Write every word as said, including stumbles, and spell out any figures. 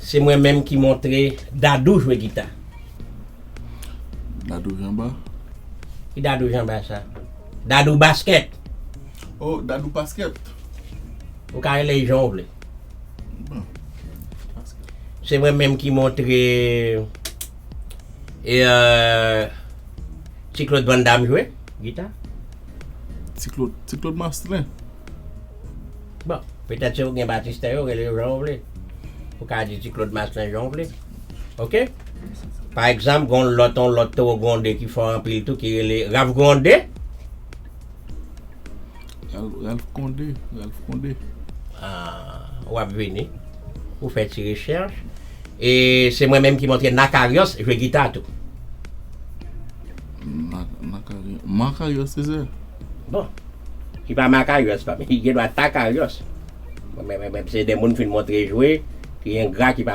Se mwen menm ki montre Dadou jwe gita. Dadou Janba. Ki Dadou Janba sa? Dadou baskèt. Oh, Dadou basket. Ou ka rele jan ou vle. Bon. Se mwen menm ki montre e euh, Ti Claude Van Damme jwe gita. Ti Claude, Ti Claude Maslin. Bon, petèt se ou gen batistè yo, rele yo jan ou vle. Ou ka di Ti Claude Maslin jan ou vle. Ok? Pa egzanp, gon lòt, on lòt toro gwonde ki fò anpil tou, ki rele Ralph Gwonde. Ralph Condé, Ralph Condé. Ah, w ap vini. Ou fè ti rechèch. E se mwen menm ki montre Nakaryòs jwe gita tou. Nakaryòs. Makaryòs, se sa? Bon. Ki pa Makaryòs, pa, ki gen dwa Takaryòs. Men, men, men, se de moun fin montre jwe, ki engra, ki pa